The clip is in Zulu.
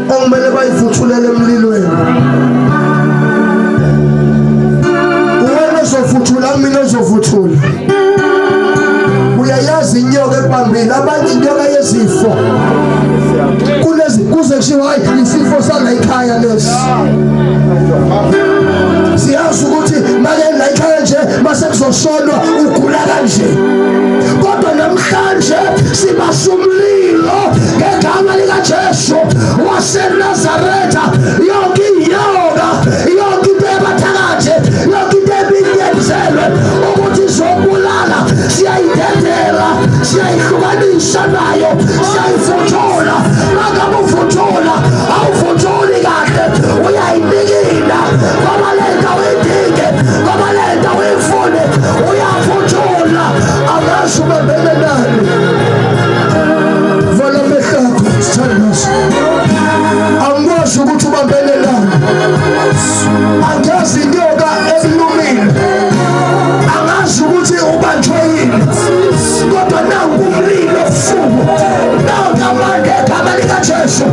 Okumele bayivuthulele emlilweni. Uwena ozovuthula mina ozovuthula. Uyayazi inyoka ekubambile abanye inyoka yezifo. Kulezi kuze kushiwo hayi isifo sala ekhaya lesi. Siyazi ukuthi make la ekhaya nje mase kuzoshonwa ugula kanje. Kodwa namhlanje sibasa umlilo ngegama likaJesu waseNazaretha yonke inyoka yonke into ebathakathi yonke into ebinyenzelwe ukuthi izobulala siyayidedela siyayihlukanisa nayo siyayivuthola mangabe uvuthola awuvutholi kahle uyayinikina ngoba lento uyidinge ngoba lento uyifune uyavuthola angazi ubambene nani vala amehlo akho sithandazo angikwazi ukuthi ubambene nani angazi inyoka ekulumile angazi ukuthi ubanjwe yini kodwa nangu umlilo obusuku nangu amandla egama likaJesu.